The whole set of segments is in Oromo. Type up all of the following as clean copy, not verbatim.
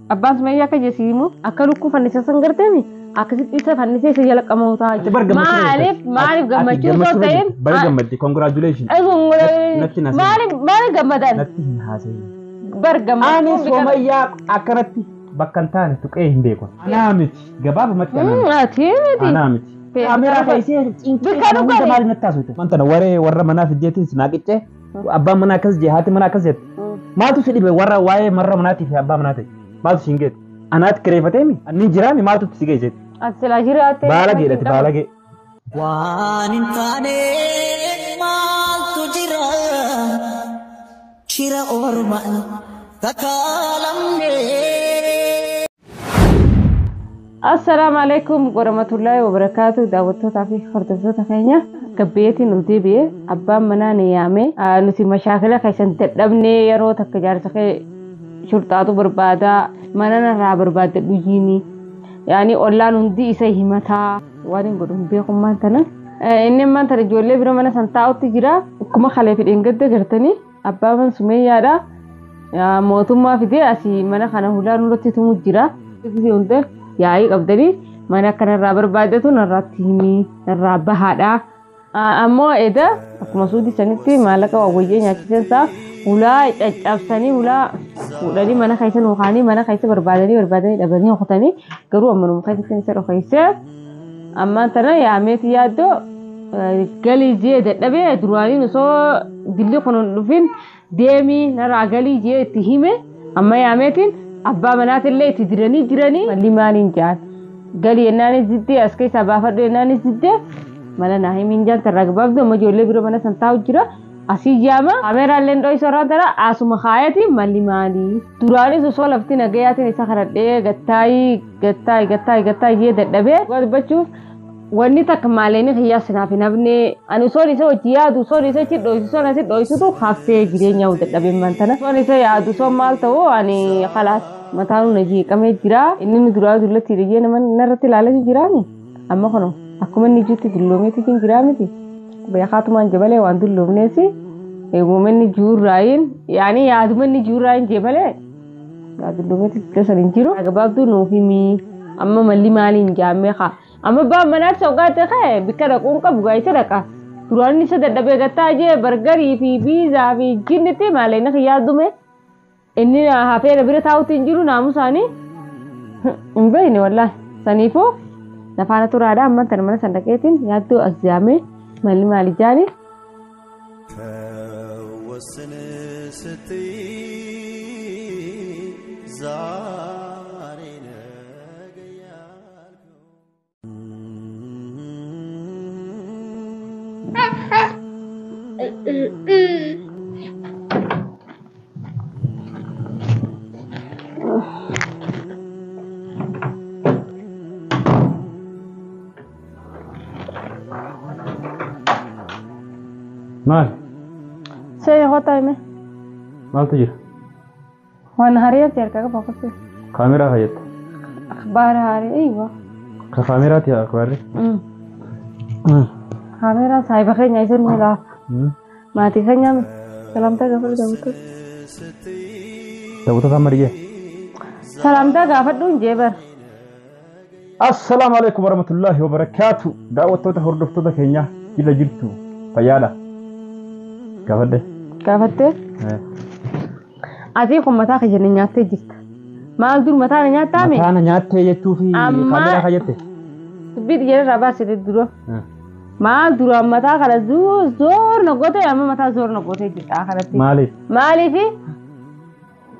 Abbaan Sumayyaa akka jesiimu akka lukkuu fannisa san garteemi akkasitti isa fannisee isa jala qamamu ta'a. Ati bar gammachuu Maaliif maaliif gammachuu osoo ta'in Bari gammaddi. Congratulations. Natti hin haasa'in. Maaliif maaliif gammadan? Natti hin haasa'in. Bar Ani gammachuun Sumayyaa akkanatti bakka hin taane tuqee hin beeku. Anaa miti. Gabaabumatti anaa miti. Ati miti. Anaa miti. Kaameeraa keessee cinqee Bikka kana hunda dhugani. maaliif natti haasofte? Wanta na waree warra manaa fiddeetis naa qiccee abbaan manaa akkas jee haati manaa akkas jette. Maaltu si dhibe warra waa'ee marra manaatii fi abbaa manaa ta'e? Maaltu si hin geete? Anaatti kireeffateemi? Anni jiraami maaltu si geesse? Ati silaa jiraattee. Baala geedhati baala gee. Waan hin taane maaltu jira? Shira ormaan takaalamne. Assalaamu alaikum warahmatullaahi wabarakaatu. Daawwattootaa fi hordoftoota keenya gabbeetiin nu deebi'e abbaan manaa ni yaame. Nuti mashaakila keessan dadhabnee yeroo takka jaarsa kee shurxaatu barbaadaa mana narraa barbaadda dhuyyiini. Yaani ollaan hundi isa himataa waan hin godhu hin beekummaan tana. Inni ammaan tana ijoollee bira mana san taa'utti jira. Akkuma kalee fi dheengadda gartanii abbaan man Sumayyaadha. Mootummaa fidee asii mana kana hulaa nurratti tumu jira. Gisee hunda yaa'ii qabdanii mana akkanarraa barbaaddatu narraatti himii narraa bahaadha. Ammoo eda akkuma suudii sanitti maallaqa waa wayyee nyaachisansaa hulaa caccabsanii hulaa fuudhanii mana keessa nuukaanii mana keessa barbaadanii barbaadanii dhabanii hokotanii garuu ammanuma keessatti isa dhokeessee ammaan tana yaameeti yaaddoo galii jee dadhabee duraanii osoo dilli kun hin dhufin deemii narraa galii jee itti hime amma yaameetiin abbaa manaatillee itti diranii jiranii malli maaliin jaan galii ennaanis diddee as keessaa baafadhu ennaanis diddee mala naa himiin jaan tarraa gabaabduu amma ijoollee bira mana san taa'u jira asii jaama kaameraallee dho'isu irraan tana asuma kaayatiin malli maalii duraanis osoo lafti nagayaatiin isa kadhadhee gattaayii gattaayii gattaayii gattaayii jee dadhabee dhugaa dubbachuuf wanni takka maalleenii kiyyaa sinaaf hin hafne ani osoon isa hojii yaadu osoon isa achi dho'isu osoon asi dho'isutu haftee jireenya dadhabeen mantana osoon isa yaadu osoon maal ta'u ani khalaas mataan na jeeqamee jira inni nu duraa dullatti hiriyyee nama narratti ilaalatu jiraami amma kono akkuma inni jirutti dulloomeetu hin jiraa miti beekaatumaan jabalee waan dulloomneesi eeguma inni juurraayin yaani yaaduma inni juurraayin jee malee dulloomeetu iddoo san hin jiru gabaabduu nuuf himii amma malli maaliin jaammee kaa amma abbaan manaatti soqaate ka'e bikka dhaquun qabu gaa isa dhaqa duraan isa dadhabee gattaa jee bargarii fi biizaa fi jinnitti maalee yaadume inni hafee na bira taa'utti hin jiru naamusaanii hin beekne wallaahi saniifuu nafaana turaadha amma tana mana san dhaqeetiin yaaddoo as jaamee malli maali jaani ተወስን ስትይ ዛሬ ነገ ያልከው Maal? See hotaa hime Maaltu jira? waan hariyaatti harkaa qaba qophii Kaameeraa fayyadda. akhbaara harii eeywa Ka kaameraati akhbaarri. kaameeraa saahiba keenya isa nu laafa maatii keenya salaamtaa gaafadhu daawwattoota Daawwattoota amma dhiyyee. salaamtaa gaafadhu hin jee bara Assalaamu alaikum warahmatullaahi wabarakaatu. Daawwattoota hordoftoota keenya jila jirtu fayyaadha. Gaafadhe. Gaafattee ati kun mataa kiyya na nyaattee jirta maal dur mataa na nyaattaame Mataa na nyaattee jechuu fi Amma- kaameeraa fayyadde. dubbii xiyyeera irraa baasite dura maal duraan mataa kana zoor na goote amma mataa zoor na gootee jirta kanatti Maaliif? maaliif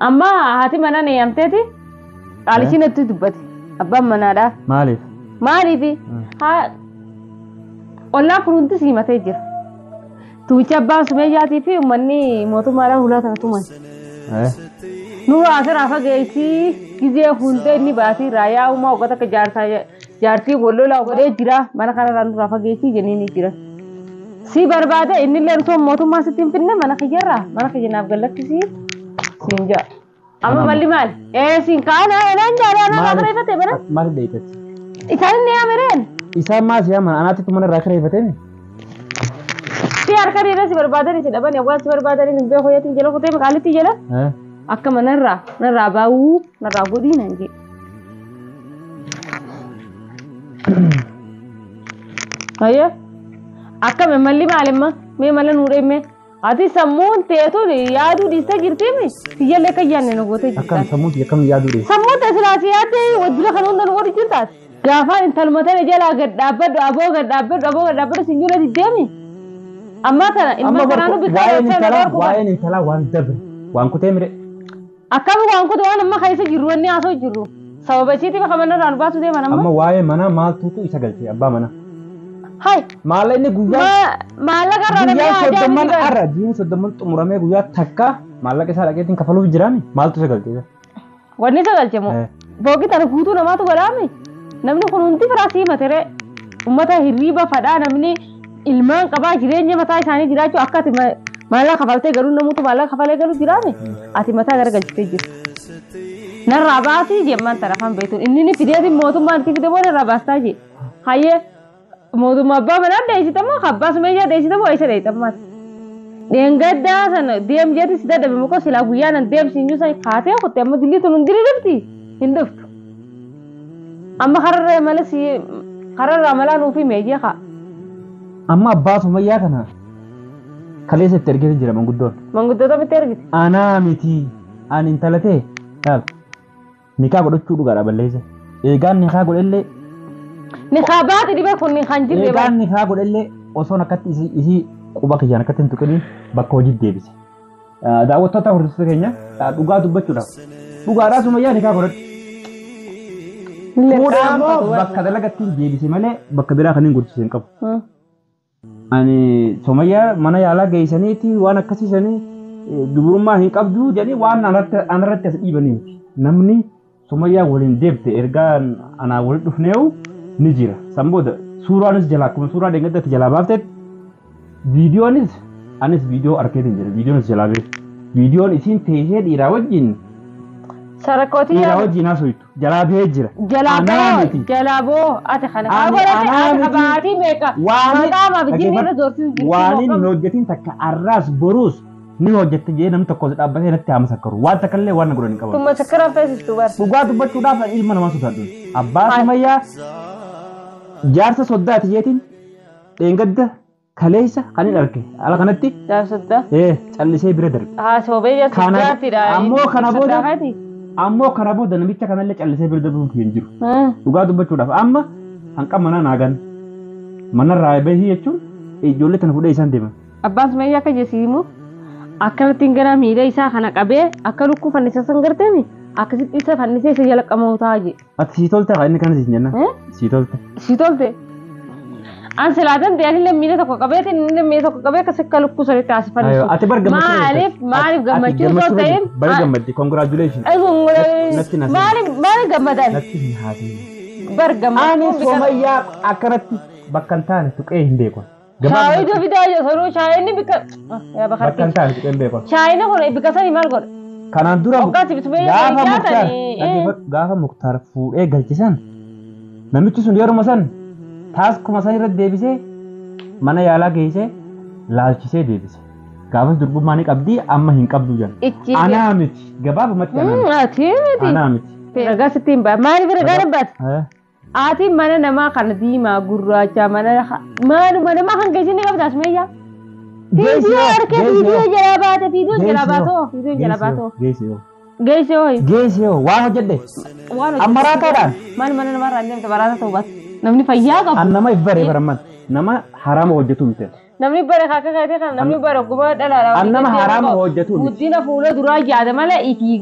amma haati manaa na yaamteeti qaalishii natti dubbate abbaan manaadha Maaliif? maaliif ollaan kun hundi simatee jira tuwicha abbaan sumeyyaatii fi uummanni mootummaadhaan hulaa tana tuman nurra asirraa fageessii gizee hunda inni baasii raayyaa uumaa waggaa takka jaarsaa jaartii wallolaa godhee jira mana kanarraa nurraa fageessii jennee ni jira. Si barbaade innillee osoo mootummaa sitti hin finne mana kiyyarraa mana kiyya naaf gallakkisii siin ja'a. Amma malli maali? Ee siin kaana enaan jaalaa anaa kireeffate mana. Maaliif dheeyitatti? Isaan inni yaamereen. Isaan maas yaaman anaatitu mana irraa kireeffatee Si harka dhiirra si barbaadanii si dhaban yawwaan si barbaadanii hin beeku yeetiin jala kutee maqaalitti jala. Akka manarraa narraa baawuu narraa godhii naan jedhe. Hayyee akkami malli maalimma mee mala nuu dheemme ati sammuun teetuun yaaduu dhiistee jirtiimi siyyallee akka yaadne nu gootee jirta. Akkam sammuun akkam yaaduu dhiiste. Sammuun tee silaa si yaaddee waddura kan hunda nu godhu jirtaati. Gaafaan intaluma tana jalaa gad dhaabbadhu aboo gad dhaabbadhu aboo gad dhaabbadhu sin jula diddeemi. Ammaa tana ilma kanaanu bikka Waa'een sana intalaa dhorku. Waa'een intalaa waan dabre waan kutee mire. Akkami waan kutu waan amma keessa jirru wanni haasoo jirru. Sababa ishiitiif akka manarraa nu baasuu deeman amma. Amma waa'ee manaa maaltuutu isa galche abbaa manaa. Hai Maallaqni guyyaa maallaqa irraa namni guyyaa haajaa soddomman miti bara. har'a jiin soddomman xumuramee guyyaa takka maallaqa isaa dhaqeetiin kafaluuf jiraami maaltu isa galche isa? Wanni isa galche moo? Booqi tana guutuu namaatu godhaame. Namni kun hundi firaa sii matere. Uummata hirriiba fadhaa namni ilmaan qabaa jireenya mataa isaanii jiraachuu akka ati maallaqa kafaltee galuu namoota maallaqa kafalee galuu jiraame ati mataa garagalchitee jirta. Narraa baasii jemmaan tana afaan beektuun inni ni fideetiin mootummaan itti fide booda irraa baastaa jee. Hayyee mootummaa abbaa manaa dheessitamoo abbaa sumayyaa dheessitamoo eessa dheessitammaati? Dheengaddaa sana deem jeeti si dadhabe muka silaa guyyaa nan deemsi hin san kaatee kutte amma dilli tun hundi ni dhufti hin dhuftu. Amma kararraa mala si kararraa malaa nuufi meejee kaa. Amma abbaa sumayyaa kana kaleessa itti ergee jira manguddoon. Manguddoota bitti ergite. Anaa miti ani intala ta'e laal nikaa godhachuu dhugaadha balleessa. Eegaan nikaa godhellee Ni kaa baati dhibee kun ni kan jirre eegaan nikaa godhellee osoon akkatti isii quba kiyyaan akkatti hin tuqiniin bakka hojii deebise. Daawwattoota hordoftoota keenya dhugaa dubbachuudhaaf dhugaadhaa sumayyaa nikaa godhadhu. Fuudhee ammoo bakka dalagatti deebise malee bakka biraa kan hin guddise hin qabu. Ani sumayyaa mana yaalaa geessaniiti waan akkasiisanii dubrummaa hin qabdu jedhanii waan anarratti as dhiibanii miti. Namni sumayyaa waliin deebte ergaa anaa waliin dhufneewu ni jira. San booda suuraanis jalaa akkuma suuraa deeggaddatti jalaa baaftetti viidiyoonis anis viidiyoo arkeetiin jira. Viidiyoonis jalaa beeku. Viidiyoon isiin teessee dhiiraa wajjin Sarakootii dhiiraa wajjin haasoftu jalaa bahee jira. Jalaa Anaa boo miti. jalaa boo ati kana kaa Ani godhate anaa ati miti. kabaatii meeqa maqaa maaf jinni irra zoorsisu jirti Waan hin hojjetin takka arraas boruus ni hojjette jedhee namni tokko dhaabbatee natti haa masakkaru. Waan takka illee waan na godhan hin qaban. Tun masakkaraan feesistu bara. Dhugaa dubbachuudhaaf ilma namaa sodaadhu. Abbaa Sumayyaa jaarsa soddaati jeetiin dheengadda kaleessa kan hin arge ala kanatti Jaarsoddaa. callisee bira darbe. Haa soobee jaarsaddaatidha. Ammoo kana booda ammoo kana booda namicha kanallee callisee bira darbuun hin jiru. Dhugaa dubbachuudhaaf amma hanqa mana naagan manarraa bahii jechuun ijoollee tana fuudhee isaan deeman. Abbaan Sumayyaa akka jesiimu akkanattiin gara miila isaa kana qabee akka lukkuu fannisa san garteemi akkasitti isa fannisee isa jala qamoo ta'a je. Ati sii tolte haa inni kana siin jenna. Sii tolte. Sii tolte. An silaa danda'e anillee miila tokko qabeetiin inni miila tokko qabee akkas akka lukkuu sanitti as fannisu. Ati bar gammachuu. Maaliif maaliif gammachuu osoo ta'in. Bari gammaddi congratulations. Maaliif maaliif gammadan? Natti hin haasa'in. Bar gammachuu. Ani Sumayyaa akkanatti bakka hin taane tuqee hin beeku. Shaayii ija fidaa jiru sanuu shaayinni bika. Yaa Bakka hin taane tuqee hin beeku. Shaayinni kun bika sanii maal godha? Kanaan dura gaafa Muktaar gaafa Muktaar fuudhee galchisan namichi sun yeruma san taaskuma san irratti deebisee mana yaalaa geessee laalchisee deebise. Gaafas durbummaa ni qabdii amma hin qabdu jedhan. Anaa miti gabaabumatti anaa miti. Anaa miti. Ragaa sitti hin baate maaliif ragaa hin baate? Ati mana namaa kana diimaa gurraacha mana maaluma namaa kan geessin ni qabda Sumayyaa. Viidiyoo harkee viidiyoo jalaa baate viidiyoo jalaa baatoo viidiyoo jalaa baatoo. Geesse hoo. Geesse hoo waan hojjedhe. Amma raataadhaan. Maal mana namaa irraa deemte baraata ta'uu baate namni fayyaa qabu. An nama if baree baramman nama haraama hojjetu miti. Namni bare akka keetii kana namni bare gubaa dhalaadhaa. An nama haraama hojjetu miti. Guddina fuula duraa yaada malee ifii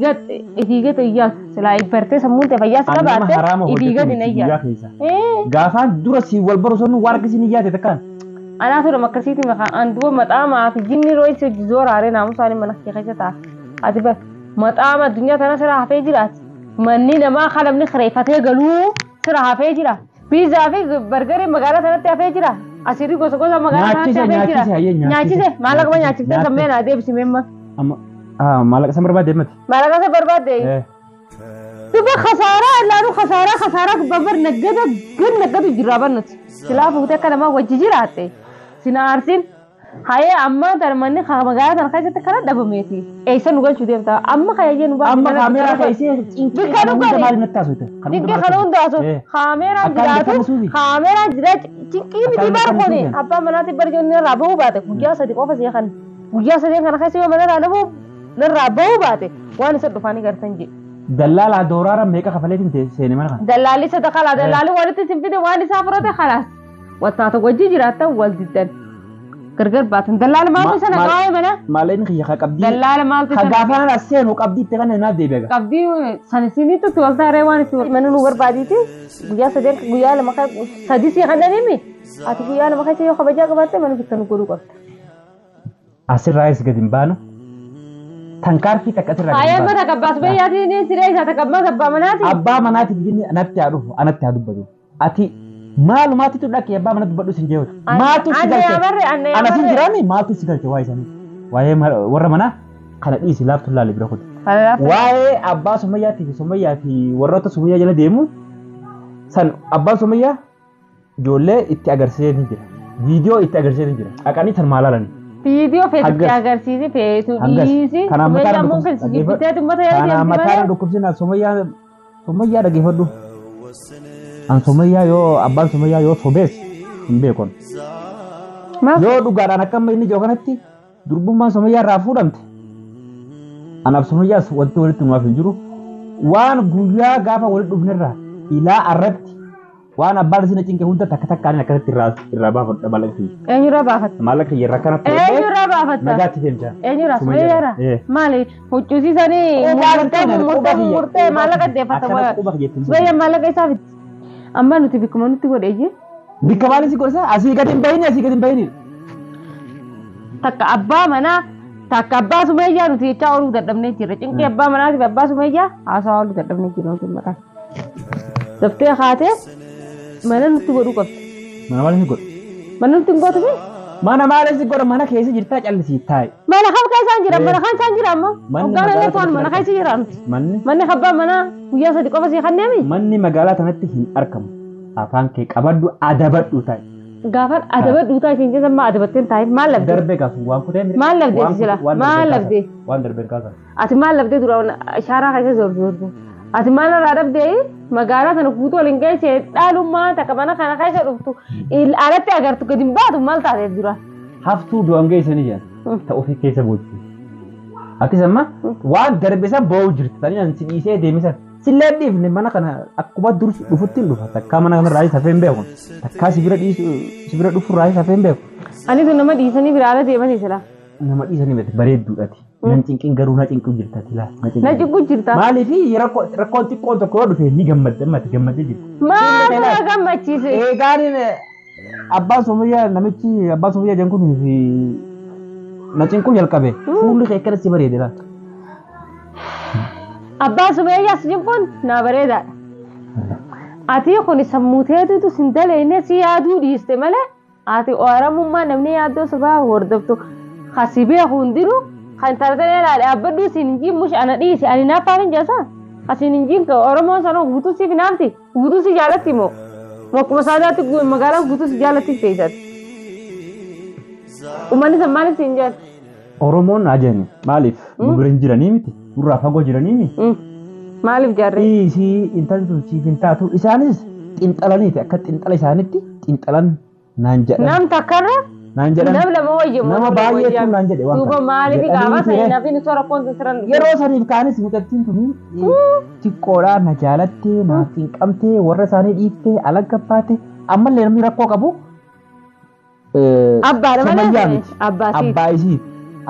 gate iyyaas silaa bartee sammuun ta'e fayyaas qabaatte ifii gate na iyyaas. Gaafaan dura si wal baru sun waan akkasii ni yaade takkaan. Anaa ture akkasiiti maqaa an duba maxaamaa fi jinni roo isa zoora naamusaanii mana kee keessa ta'a. Ati bar maxaama addunyaa tana sira hafee jiraati. Manni namaa kan namni kireeffatee galuu sira hafee jira. Piizaa fi bargarii magaalaa sanatti hafee jira. Asirri gosa gosa magaalaa sanatti hafee jira. Nyaachise maallaqa nyaachifte sammee naa deebisi meemma. Maallaqa san barbaadde mati. Maallaqa san barbaadde. Duba khasaaraa allaanuu khasaaraa khasaaraa gubbaa naggada gad naggadu jira barnuti. Silaa fuutee akka namaa wajji jiraatte. Sina aarsin Hayee amma tana manni magaalaa tana keessatti kana dhabameeti. Eessa nu galchuu deemta? Amma kayayyee nu baafte. Amma kaameeraa keessee cinqii Bikka nu hunda gadi. maaliif natti haasofte? Kan Cinqii hunda kana maaliif hunda osoo Eh. kaameeraan Akkaan jiraatu beekamsuufi. kaameeraan jira cinqii miti Akkaan bara kuni beekamsuufi. abbaa manaatti bara jiru irraa bahuu baate guyyaa 3 qofa si'a kan guyyaa 3 kana keessa yoo mana irraa bahuu irraa bahuu baate waan isa dhufaanii gartan jedhe. Dallaalaa dooraara meeqa kafaleetiin seene mana kana? Dallaalli sadaqa dallaalli walitti isin fide waan isaa fudhate khalaas. Wattaata wajji jiraattan wal diddan. Gargar baatan dallaala maaltu sana qaawee mana? Maallaqni kiyya ka qabdii. Dallaala maaltu Ka sana? gaafaan as seenu qabdii itti kana naaf deebi'a. Qabdii sana isinitti itti wal taaree waan itti mana nu barbaadiiti guyyaa 3 guyyaa 2 3 si kan danimi ati guyyaa 2 keessa yoo kabajaa qabaatte mana bitta nu godhuu qabda. Asirraayis gadi hin baanu. Tankaarfii takka asirraa gadi Ayee hin baanu. mata kabbaas bayyaatii ni siree isaa takka abbaa manaati. Abbaa manaatiif jennee anatti haa dhufu anatti haa dubbatu. Ati maalumaatitu dhaqee abbaa mana dubbadhu sin jeetu. Maaltu si Anne galche? yamarre anne Ana sin yamarre. jiraami maaltu si galche waa'ee isaanii? Waa'ee warra manaa kana dhiisi laaftu laale bira kutu. Waa'ee abbaa Sumayyaatii fi Sumayyaa fi warroota Sumayyaa jala deemu san abbaan Sumayyaa ijoollee itti agarsiisee ni jira. Viidiyoo itti agarsiisee ni jira. Dhaqanii tan maal laalani? Viidiyoo feetu itti Hangas. agarsiisi feetu Hangas. dhiisi. Kanaan mataan Sumayyaa dhukkubsi- muka si jibbiteetu ummata jala Kanaan deemti mataan malee. dhukkubsina Sumayyaa Sumayyaa dhaggeeffadhu. An Sumayyaa yoo abbaan Sumayyaa yoo sobees hin beekon. Maaf Yoo dhugaadhaan akka amma inni jiru kanatti durbummaan Sumayyaa irraa fuudhamte. Anaaf Sumayyaas wanti walitti nuuf hin jiru. Waan guyyaa gaafa walitti dhufnerraa ilaa arratti waan abbaan isin cinqe hunda takka takkaan akkasitti irraa baafadha maallaqa kiyya. eenyurraa baafatta? Maallaqa kiyya irraa kana fuudhee Eenyurraa baafatta? nagaatti deemta. Eenyurraa? Sumayyaa Sumayyaarraa? irraa. Maali? Huccusiisanii Qubaa murtee hin murtee taane, murtee maallaqa deeffata. Akkana quba kiyya ittiin Sumayyaa maallaqa isaa bitti. Amma nuti bikkuma nutti godhe ijji. Bikka maaliin si godhisa? Asii gadi hin bahini, asii gadi hin bahini. Takka abbaa manaa takka abbaa Sumayyaa nuti jechaa ooluu dadhabnee jirra. Cinqii abbaa manaatiif abbaa Sumayyaa haasawaa ooluu dadhabnee jirra nuti maqaan. Daftee kaatee mana nutti godhuu qabdi. Mana maaliin si godha? Mana nutti hin gootu fi Mana maaliin si godha? Mana keessa jirtaa callisii taa'i. mana kam keessa hin jira mana kan isaan jira ammoo. Manni Hoggaan magaalaa agartu waan mana kanatti keessa jira nuti. Manni Manni abbaa manaa guyyaa 3 qofa sii kanneemi. manni magaalaa kanatti hin argamu. Afaan kee qabadhu adabadhu taa'i. Gaafan adabadhu taa isheen jecha maa adabatteen taa'e maal labdee? Darbee gaafa waan kutee Maal labdee sila? Maal labdee? Waan darbee kaasan. Ati maal labdee dura ishaaraa keessa zortu zortu. Ati maal irraa dhabdee magaalaa sana guutuu waliin geesse dhaalummaa takka mana kana keessa dhuftu alatti agartu gadi hin baatu maal taateef dura? Haftuu du'an geessanii jiran ta'uu fi keessa boochi. Atis amma waan darbe san boo'u jirti. Tani an si dhiisee deeme san. Sillee dhiifne mana kana akkuma dur dhufutti hin dhufa. Takkaa mana kana raayis hafee hin beeku. Takkaa si bira dhiisu si bira dhufu raayis hafee hin beeku. Ani tun nama dhiisanii biraa ala deemanii sila. Nama dhiisanii miti bareedduudhaati. Nan cinqin garuu na cinqu jirtati laa. Na cinqu jirta. Maaliif rakkoon xiqqoon tokko yoo dhufe ni gammadde ammati gammaddee jirti. Maal na gammachiise? Eegaan abbaan Sumayyaa namichi abbaan Sumayyaa jedhan kun fi na cinquu jalqabe fuulli kee akkana si bareede laa. Abbaan Sumayyaa si cinquun naa bareedaadha. Ati kun sammuu teetutu sin daleenne si yaaduu dhiiste malee ati Oromummaa namni yaaddoo sabaa hordoftu kasi beeku hundinuu kan tartana ilaale dhaabbadhuu siin hin jiin mush ana dhiise ani naafaan hin jeesa asiin hin jiin Oromoon sana guutuu siif naafti guutuu si jaalatti moo mokkuma saadaatti magaalaan guutuu si jaalatti feesatti. Uummanni san maaliif siin jaal? Oromoon ajani maaliif nu bira hin jiranii miti nurraa fagoo jiranii miti. Maaliif jaarree? Dhiisii intalli tun siif hin taatu isaanis xinxalaniiti akka xinxala isaanitti xinxalan naan jedhan. Nam takkarra Naan jedhan. nam lama wayya moo Nama nama baay'eetu wayya. naan jedhe waan Duuba kana. maaliif Jedhanii gaafa ture. sanii nafi nu toora koon siran. Yeroo saniif kaanis mucattiin tuni xiqqoodhaa na jaalattee naaf xinqamtee warra isaanii dhiiftee ala gabbaate ammallee namni rakkoo qabu. Abbaadha malee Sumayyaa miti. abbaa isiiti. Abbaa isii.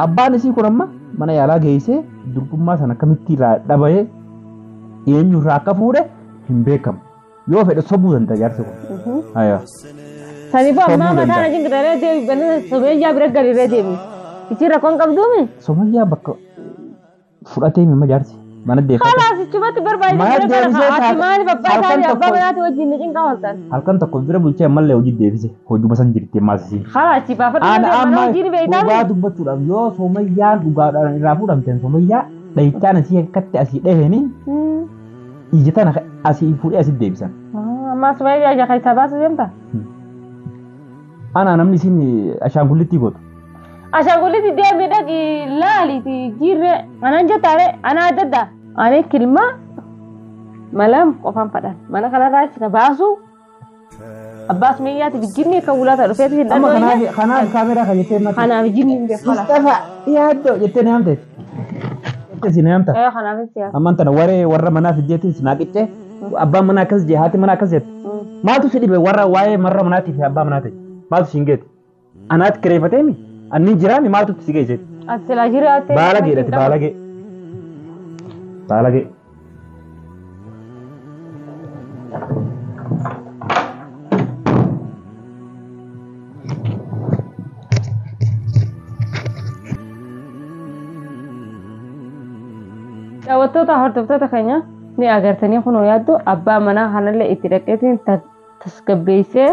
Abbaan isii kun amma mana yaalaa geessee durbummaa sana akkamitti irraa dhabee eenyurraa akka fuudhe hin beekamu. Yoo fedhe sobuu danda'a jaarsi kun. Ayyaa. Saniifuu ammaa Sobuu mataa danda'a. na jinqiraree deebi banana Sumayyaa bira galiree deebi. Isiin rakkoon qabduumi? Sumayyaa bakka fudhatee mimma jaarsi mana deeffate. Khalaas ichumatti barbaadee Mana bira gara deebisee ati maaliif abbaa halkan isaanii abbaa tokko- manaati wajjin ni cinqaa ooltan? Halkan tokko bira bulchee ammallee hojii deebise hojuma san jirti maasisiin. Khalaas si baafadhu Ana mana amma hojiin beektaa dhugaa dubbachuudhaaf yoo Sumayyaan dhugaadhaan irraa fuudhamteen Sumayyaa dhahichaan asii akkatti asii dhaheenii ija tana asii fuudhee asii deebisan. Ammaa Sumayyaa ija keessaa baasu deemta? Ana namni isin ashaangullitti gootu. Ashaangullitti deemee dhaqi laaliiti jirre anaan jettaare anaa adda addaa. Ani kilma malam qofaan fadhan mana kanarraa isa baasu abbaas meeyyaati jinni akka wulaata dhufeeti hin Amma dhandhooyne. kanaaf kanaaf kaameraa kan jettee natti. Kanaaf jinni hin beeku. Mustafa yaaddoo jettee na yaamte. Jettee si na yaamta. Ee kanaaf siyaasa. Ammaan tana waree warra manaa fiddeetiin si naaqichee abbaan manaa akkas jee haati manaa akkas jette. Maaltu si dhibe warra waa'ee marra manaatii fi abbaa manaati? Maaltu si hin geete? Anaatti kireeffateemi? Anni jiraami maaltu si geesse? Ati silaa jiraattee. Baala geedhati baala gee. Baala gee. Daawwattoota hordoftoota keenya ni agartanii kunoo yaaddu abbaa manaa kanallee itti dhaqeetiin tasgabbeessee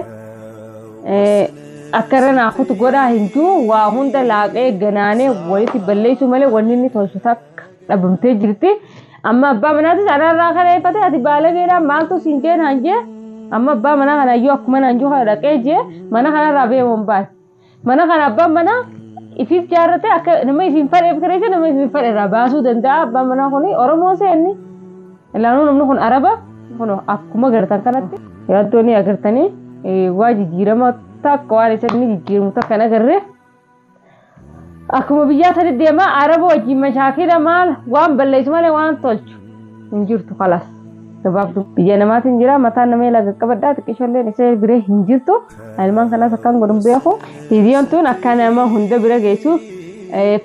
akka irra naafutu godhaa hin jiru waa hunda laaqee ganaanee walitti balleessu malee wanni inni tolchu takka dhabamtee jirti. Amma abbaa manaatis anarraa kaleeffate ati baalageedhaan maaltu siin jee naan jee amma abbaa manaa kana iyyuu akkuma naan jiru kana dhaqee jee mana kanarraa beemuun baase. Mana kana abbaan manaa ifiif jaarrate akka nama ifiin fadheef kireesse nama ifiin fadhe irraa baasuu danda'a abbaan manaa kuni Oromoo seenni. Ilaanuu namni kun Araba kun akkuma gartan kanatti yaaddoo ni agartanii waa jijjiirama takka waan isa inni jijjiiramu takka hin agarre. Akkuma biyyaa sadi deemaa Araba wajjin mashaakila maal waan balleessu malee waan tolchu hin jirtu kalas. Gabaabduu biyya namaatiin jira mataan nama ilaa qaqqabadhaa xiqqisholleen isa bira hin jirtu ilmaan kanaas akkaan godhun beeku. Hiriyoon tun akka nama hunda bira geessuuf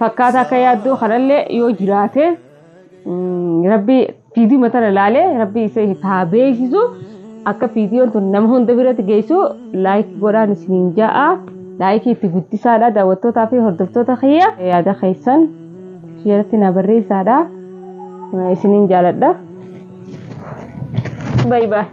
fakkaata akka yaaddoo kanallee yoo jiraate rabbi fiidii mataa ilaalee rabbi isa haa beeksisu akka fiidiyoon tun nama hunda biratti geessu laayik godhaan isiniin ja'a. Laayikii itti guddisaadha daawwattootaa fi hordoftoota kiyya yaada keessan jalatti na barreessaadha isiniin jaaladha. Bye bye.